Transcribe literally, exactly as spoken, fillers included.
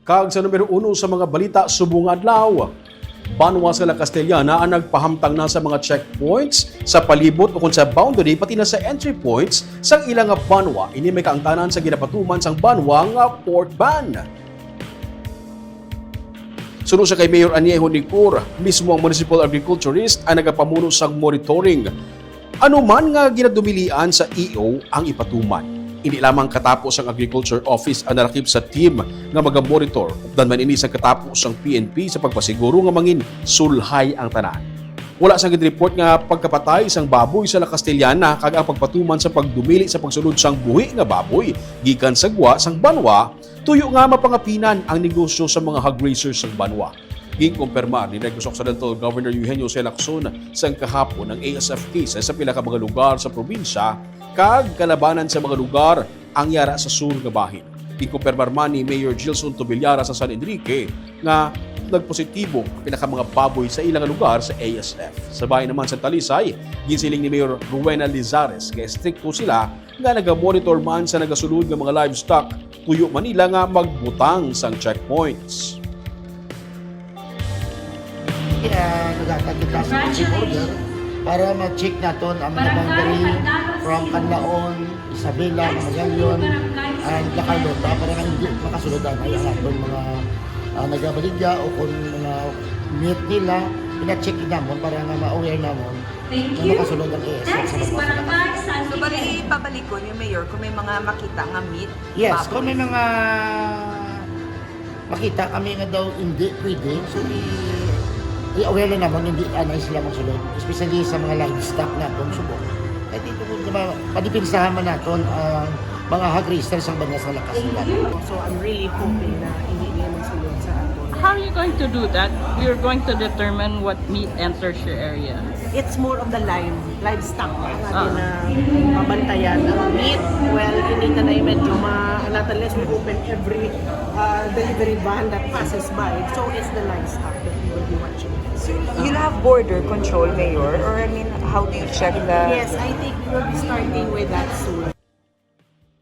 Kag sa numero uno sa mga balita subong nga adlaw, banwa sa La Castellana ang nagpahamtang na sa mga checkpoints sa palibot ukon sa boundary, pati na sa entry points sang ila nga banwa. Ini may kaangtanan sa ginapatuman sang banwa nga port ban. Suno sa kay Mayor Aniejo Nicor, mismo ang municipal agriculturist ang nagapamuno sang monitoring. Ano man nga ginadumilian sa E O ang ipatuman. Indi lamang katapo sang Agriculture Office ang nalakip sa team nga magamonitor, updan man ini sa katapo sang P N P sa pagpasiguro nga mangin sulhay ang tanan. Wala sang ginreport nga pagkapatay sang baboy sa La Castellana kag ang pagpatuman sa pagdumili sa pagsulod sang buhi nga baboy gikan sa gwa sang banwa, tuyo nga mapangapinan ang negosyo sa mga hog raisers sang banwa. Ginkumpirmar ni Negros Occidental Governor Eugenio C. Lacson sang kahapon ang A S F cases sa pila ka mga lugar sa probinsya kag kalabanan sa mga lugar ang yara sa sur nga bahin. Ginkumpirmar man ni Mayor Gilson Tobillaras sa San Enrique nga nagpositibo ang pila ka mga baboy sa ila nga lugar sa A S F. Sa bahin naman sa Talisay, ginsiling ni Mayor Rowena Lizares nga estrikto sila nga nagamonitor man sa nagasulod nga mga livestock, tuyo man nila nga magbutang sang checkpoints. Kaya naghatag kita sa City Border para ma-check naton ang mga boundary from Canlaon, Isabela, Magallaon, and La Carlota para nga hindi makasulod ang ang aton mga ah, nagabaligya o kung mga meat nila, pina-check namon para nga ma-aware namon na makasulod ang A S F sa mga sila. So, bali, pabalikon yung mayor kung may mga makita nga meat, Yes, kung baboy. May mga makita kami nga daw hindi pwede, so i- i-aware na naman, hindi anay sila magsulod, especially sa mga livestock na itong subok. Kaya dito po naman, padipensahan man natin ang mga hog raisers ang bansa sa lakas nila. So I'm really hoping na hindi niya magsulod sa aton. How are you going to do that? You're going to determine what meat enters your area. It's more of the live, livestock. Ang Ah. atin na mabantayan ang meat. Well, hindi na na medyo ma, not unless we open every uh, delivery van that passes by. So it's the livestock that we will be watching. So, you'll have border control, Mayor? Or, I mean, how do you check the... Yes, I think we'll be starting with that soon.